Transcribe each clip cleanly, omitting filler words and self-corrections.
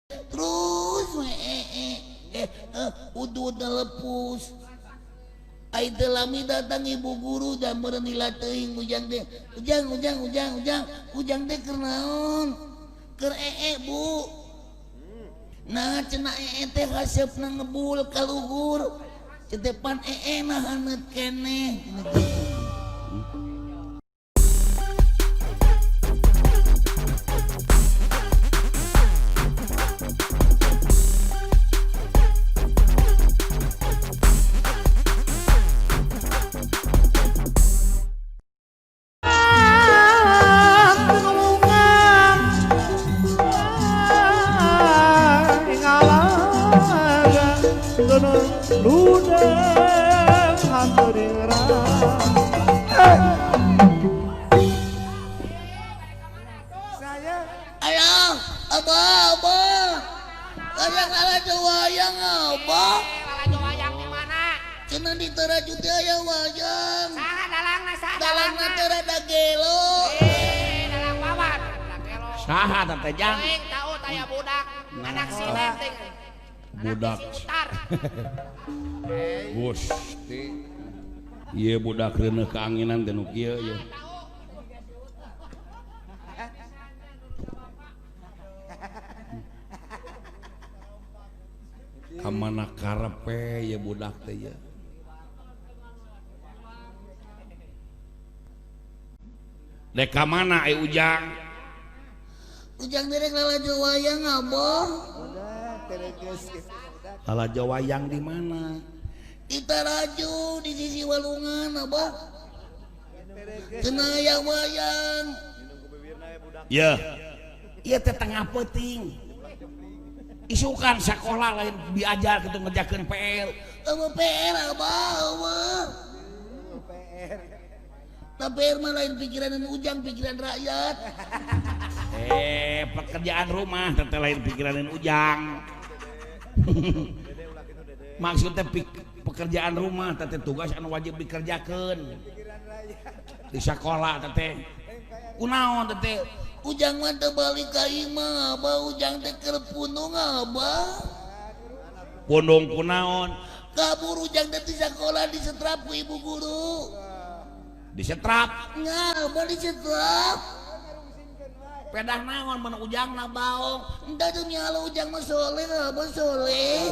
Terus udud lepus. Ai teu lami datang ibu guru dan merenila teuing ujang teh. Ujang ujang ujang ujang ujang teh keur naon? Keur ee bu. Nah cenah ee teh haseupna ngebul ka luhur. Cetepan ee mah haneut keneh. Budak Gusti ieu budak reuneuh kaanginan teh nu kieu ieu. Ka mana karepe ieu budak teh ieu. Dek ka mana ai Ujang? Ujang direk lalajo wayang abah. Lalajo wayang di mana? Di Taraju di sisi walungan abah. Cenah aya wayang. Yeuh. Ieu teh tengah peuting. Isukan sakola lain diajar kitu ngerjakeun PR. Eueuh PR abah, eueuh. PR. Tapi PR mah lain pikiran Ujang, pikiran rakyat. Pekerjaan rumah teh lain pikiran Ujang. Maksudnya pekerjaan rumah teh tugas anu wajib dikerjakeun di sekolah teh. Kunaon teh? Ujang mah teu balik ka imah, abah. Ujang teh keur pundung abah. Pundung kunaon? Kabur Ujang teh di sekolah disetrap ku ibu guru. Disetrap? Nggak, abah disetrap. Pedah naon mun Ujang na baong. Entah demi Allah Ujang mah soleh, abah soleh.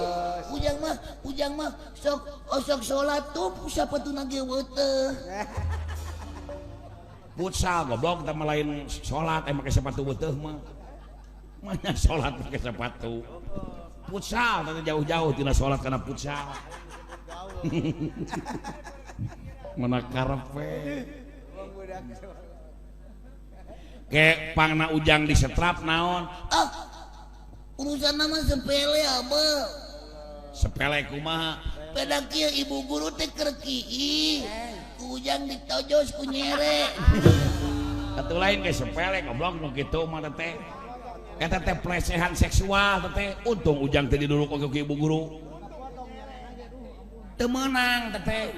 Ujang mah sok osok salat tuh sapatuna ge weteh. Futsal goblok teh mah lain salat make sepatu weteh mah. Mana salat make sepatu. Futsal teh jauh-jauh tina salat kana futsal. Mana karepe. Ke pangna Ujang disetrap naon? Ah, urusan nama sepele abah. Sepele kumaha? Pedah kieu ibu guru teh keur kiih. Ku Ujang ditojos ku nyere. Atuh lain ge sepele goblok nu kitu mah teh. Eta teh pelecehan seksual teh. Untung Ujang teh diduruk ku ibu guru. Teu meunang teh.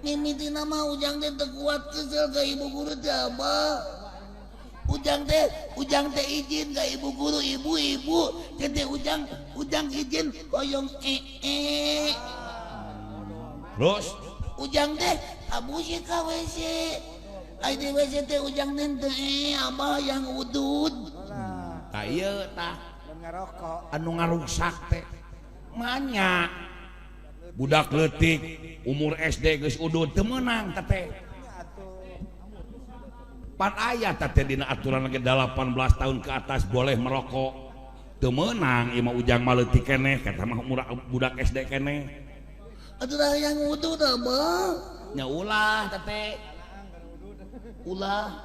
Mimitina mah Ujang teh teu kuat kesel ka ibu guru teh abah. Ujang teh izin ka ibu guru, ibu-ibu teh Ujang izin hoyong ee. Terus Ujang teh abusi ka WC. Ai di WC teh Ujang teh teu abah yang udud. Tah ieu tah anu ngaruksak teh manya. Budak leutik umur SD geus udud teu meunang teh. Pan aya teh dina aturan ge 18 tahun ke atas boleh merokok. Teu meunang ieu mah Ujang mah leutik keneh kata mah umur budak SD keneh. Atuh da hayang udud abah. Nya ulah teh. Ulah.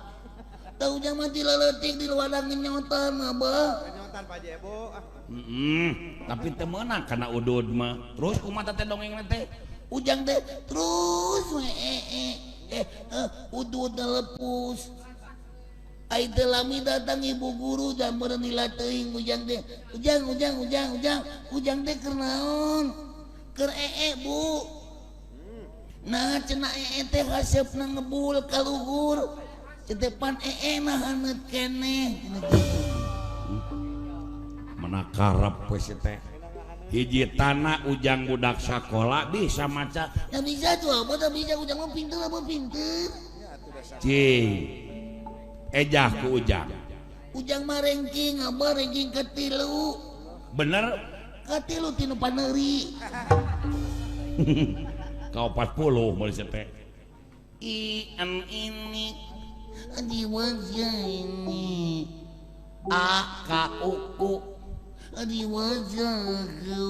Tah Ujang mah ti leutik di ladang nyotan abah. Nyotan Pak Jebo. Tapi teu meunang kana udud mah. Terus kumaha teh dongengna teh? Ujang teh terus udud lepus. Ai teu lami datang ibu guru dan merenila teuing Ujang teh. Ujang ujang ujang ujang ujang teh keur naon? Keur ee bu. Nah cenah ee teh haseupna ngebul ka luhur. Cetepan ee mah haneut keneh. Mana karep we si teh. Hiji tanah Ujang budak sakola bisa maca. Ya bisa tuh abah, tak bisa Ujang mah pinter, abah pinter. Cing. Ejah ku Ujang. Ujang mah ranking, abah ranking katilu. Bener? Katilu tinu paneuri. Ka 40 meuli si teh. I N ini di wajah ini A K U U di wajahku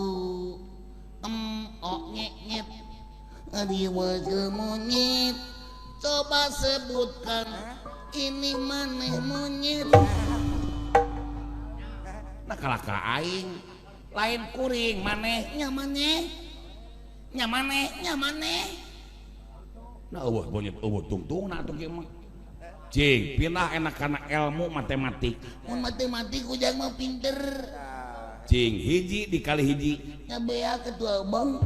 M O nyet nyet di wajah monyet. Coba sebutkan ini maneh monyet. Nah kalaka aing lain kuring maneh nya maneh nya maneh nya maneh. Nah eueuh monyet eueuh tungtungna atuh kieu mah. Cing, pindah enak kana ilmu matematik. Mun matematik Ujang mah pinter. Cing, hiji dikali hiji. Nya beak ketua abang.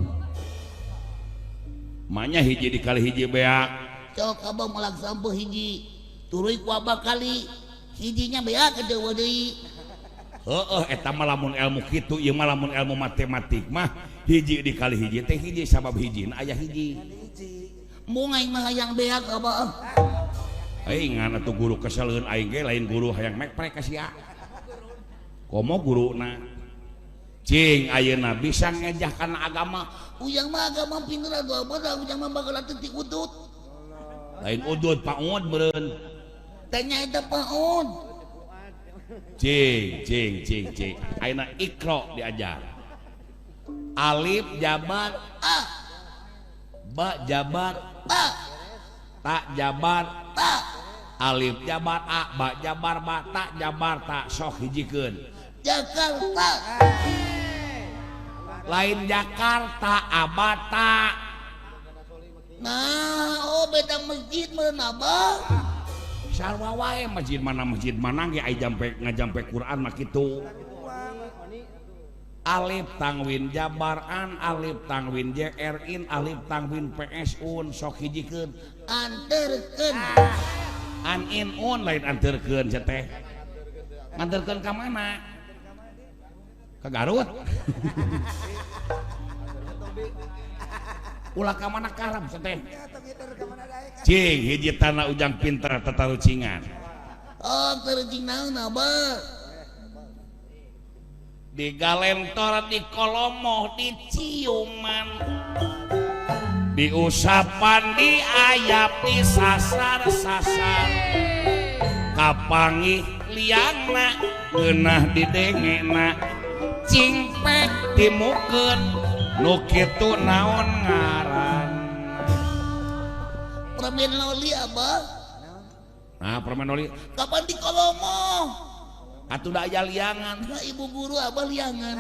Manya hiji dikali hiji beak. Cok abang melak sampeu hiji. Tuluy ku abah kali. Hijinya beak ketua deui. Heeh, eta mah lamun ilmu kitu, ieu mah lamun ilmu matematik mah hiji dikali hiji teh hiji sabab hijina aya hiji. Mung aing mah hayang beak abah. Aing ngan atuh guru keseleun aing ge lain guru hayang mekprek ka sia. Komo guruna. Cing ayeuna bisa ngejah kana agama. Ujang mah agama pinter atuh abah, da Ujang mah bakal teu udut. Lain udut paud meureun. Teh nya eta paud. Cing cing cing cing. Ayeuna Iqra diajar. Alif jabar a, ba jabar ta, ta jabar ta, alif jabar a, ba jabar ba, ta jabar ta, sok hijikeun. Jakarta. Lain Jakarta abata. Nah, oh beda masjid meureun abah. Sarua wae masjid mana ge aya jampe ngajampe Quran mah kitu. Alif tangwin jabar an, alif tangwin jr in, alif tangwin ps un, sok hijikeun. Anterkeun. An in un lain anterkeun sia teh. Nganterkeun ka mana? Ka Garut. Ulah ka mana karam sia teh. Cing hiji tanah Ujang pinter tatarucingan. Oh, tarucing naon abah? Di galentor di kolomoh di ciuman, diusapan diayap disasar-sasar, kapanggih liangna ngeunah didengena, cingpek timukeun nu kitu naon ngaran. Permen loli abah. Nah permen loli kapan di kolomoh? Atuh da aya liangan. Nah, ibu guru abah liangan.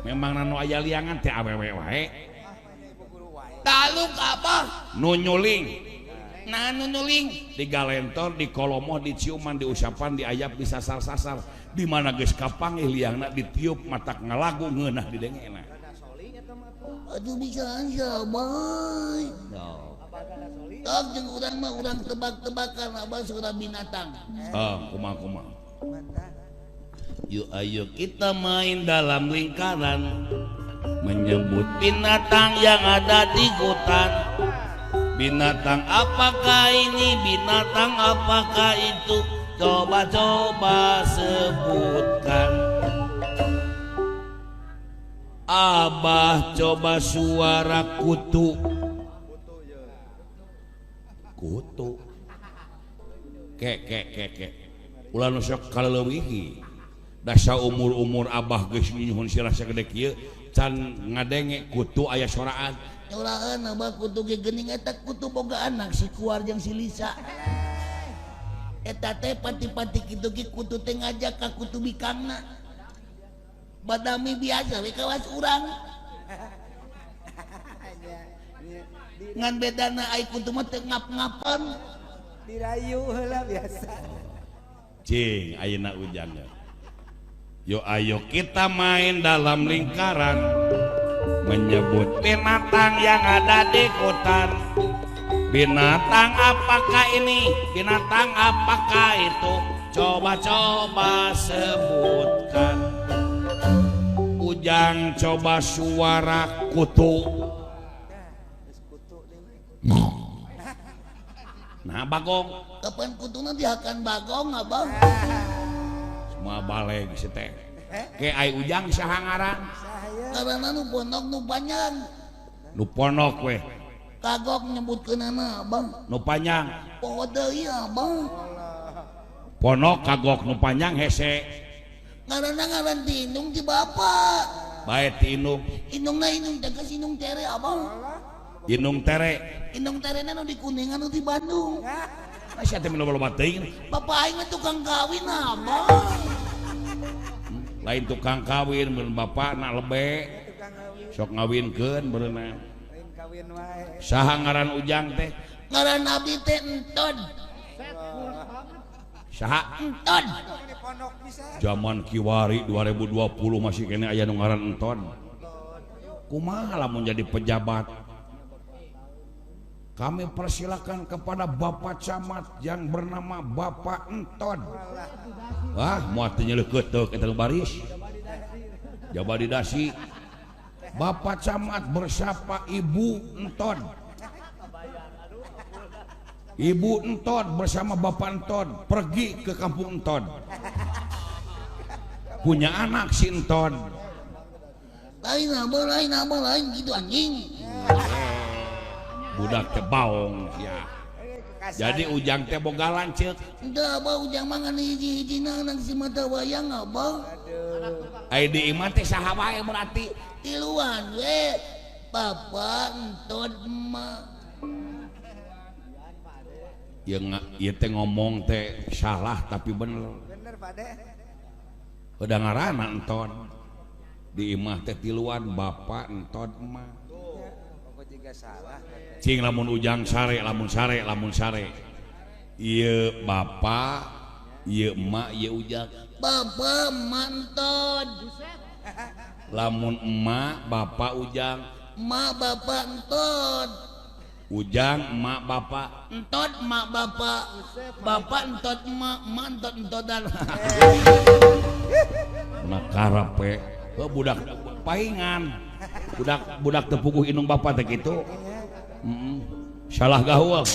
Memang nanu aya liangan teh awewe wae. Taluk abah nu nyuling. Nah nu nyuling di galentor di kolomoh di ciuman diusapan diayap disasar-sasar. Di mana geus kapanggih liangna ditiup matak ngalagu ngeunah didengena. Aduh bisa aja abah. Tok jeung urang mah urang tebak-tebakan abah suara binatang. Ah, kumaha-kumaha. Yuk ayo kita main dalam lingkaran, menyebut binatang yang ada di hutan. Binatang apakah ini, binatang apakah itu? Coba-coba sebutkan. Abah coba suara kutu. Kutu. Ke ke ke ke. Ulah nu sok kaleuwihi. Dasa umur-umur abah geus nyuhun sirah sagede kieu can ngadenge kutu aya soraan. Soraan abah kutu ge geuning eta kutu boga anak si Kuar jeung si Lisa. Eta teh pati-pati kitu ge kutu teh ngajak ka kutu bikangna. Badami biasa we kawas urang. Ngan bedana ai kutu mah teu ngap-ngapan. Dirayu heula biasa. Cing ayeuna Ujang. Yo ayo kita main dalam lingkaran, menyebut binatang yang ada di hutan. Binatang apakah ini? Binatang apakah itu? Coba-coba sebutkan. Ujang coba suara kutu. Nah Bagong. Kapan kutuna dihakan Bagong abang? Semua baleg si teh. Ke ai Ujang saha ngaran? Karena nu pondok nu panjang. Nu pondok weh. Kagok nyebutkeunana abang. Nu panjang. Poho deui abang. Pondok kagok nu panjang hese. Ngaranna ngaran ti indung ti bapak. Bae ti indung. Indungna indung tegas indung tere abang. Indung tere. Indung terena nu di Kuningan nu di Bandung. Masih teh loba-loba teuing. Bapak aing mah tukang kawin abang. Lain tukang kawin mun bapakna lebe. Sok ngawinkeun beureunan. Saha ngaran Ujang teh? Ngaran abdi teh Entod. Saha? Entod. Zaman kiwari 2020 masih kene aya nu ngaran Entod. Kumaha lamun jadi pejabat? Kami persilakan kepada Bapak Camat yang bernama Bapak Entod. Wah, moal teu nyeleukeut eta baris. Jaba di dasi. Bapak Camat bersapa Ibu Entod. Ibu Entod bersama Bapak Entod pergi ke kampung Entod. Punya anak si Entod. Lain abah, lain abah, lain gitu anjing. Budak teh baong ya. Jadi Ujang teh boga lanceuk. Henteu abah, Ujang mah ngan hiji-hijina anak si mata wayang abah. Ai di imah teh saha wae berarti? Tiluan we. Bapak Entod emak. Ieu teh ngomong teh salah tapi bener. Bener Pak De. Udah ngaranna Entod. Di imah teh tiluan bapak Entod emak. Salah. Cing lamun Ujang sare, lamun sare, lamun sare. Ieu bapak, ieu emak, ieu Ujang. Bapak emak Entod. Lamun emak, bapak Ujang. Emak bapak Entod. Ujang emak bapak. Entod emak bapak. Bapak Entod emak, emak Entod entodan. Nah karape, budak paingan. Budak budak teu puguh indung bapak teh kitu. Salah gaul.